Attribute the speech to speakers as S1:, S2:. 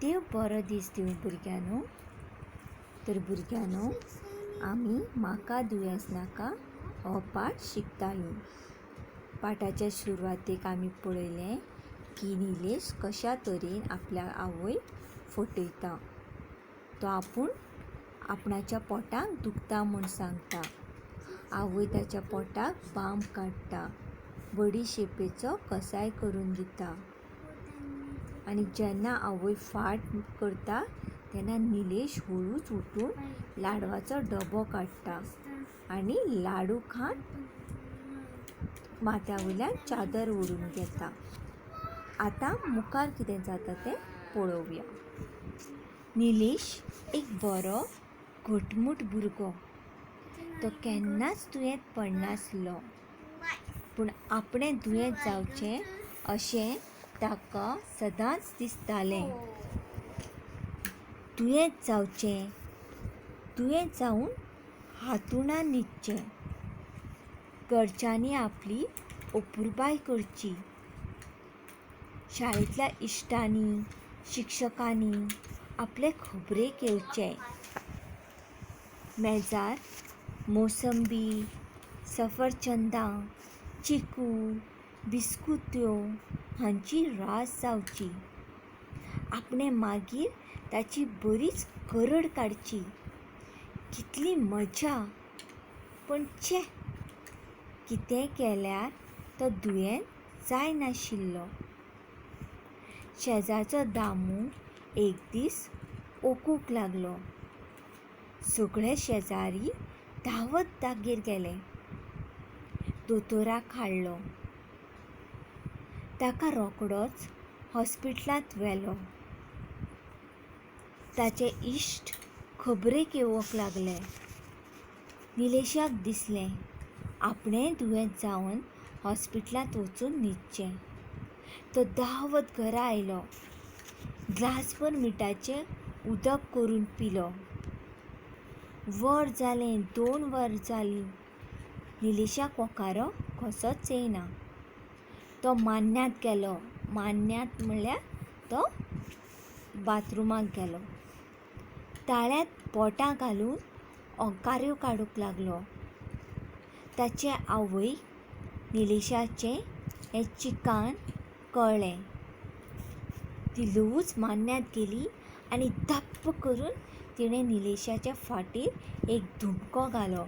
S1: देव बरो दीस दिवं भुरग्यांनो. तर भुरग्यांनो, आमी म्हाका दुयेंस नाका हो पाठ शिकतालीं. पाठाच्या सुरवातेक आमी पळयलें की निलेश कश्या तरेन आपल्या आवयक फटयता. तो आपूण आपणाच्या पोटाक दुखता म्हूण सांगता. आवय ताच्या पोटाक बाम काडटा, बडिशेपेचो कसाय करून दिता आनी जेन्ना आवय फाट करता तेन्ना निलेश हळूच उठून लाडवाचो डबो काडटा आनी लाडू खावन माथ्या वयल्यान चादर ओडून घेता. आतां मुखार कितें जाता तें पळोवया. निलेश एक बरो घटमूट भुरगो. तो केन्नाच दुयेंत पडनासलो, पूण आपणें दुयेंत जावचें अशें ताका सदांच दिसतालें. दुयेंत जावचें, दुयेंत जावन हांतरुणार न्हिदचें, घरच्यांनी आपली अपुरबाय करची, शाळेंतल्या इश्टांनी शिक्षकांनी आपले खबरेक येवचें, मेजार मोसंबी, सफरचंदां, चिकू, बिस्कुत्यो हांची रास जावची, आपणें मागीर ताची बरीच करड काडची. कितली मजा! पूण छे, कितेंय केल्यार तो दुयेंत जायनाशिल्लो. शेजारचो दामू एक दीस ओकूंक लागलो. सगळे शेजारी धांवत तागेर गेले. दोतोराक हाडलो. ताका रोखडोच हॉस्पिटलांत व्हेलो. ताचे इश्ट खबरेक येवंक लागले. निलेशाक दिसलें, आपणेंय दुयेंत जावन हॉस्पिटलांत वचून न्हिदचें. तो धांवत घरा आयलो. ग्लासभर मिठाचें उदक करून पिलो. वर जालें, 2 वर जालीं, निलेशाक ओंकारो कसोच येयना. तो मान्न्यांत गेलो. मान्न्यांत म्हणल्यार तो बाथरुमाक गेलो. ताळ्यांत बोटां घालून ओंकाऱ्यो काडूंक लागलो. ताचे आवयक निलेशाचें हें चिकान कळ्ळें. ती ल्हवूच मान्न्यांत गेली आनी धप्प करून तिणें निलेशाच्या फाटीर एक धुमको घालो.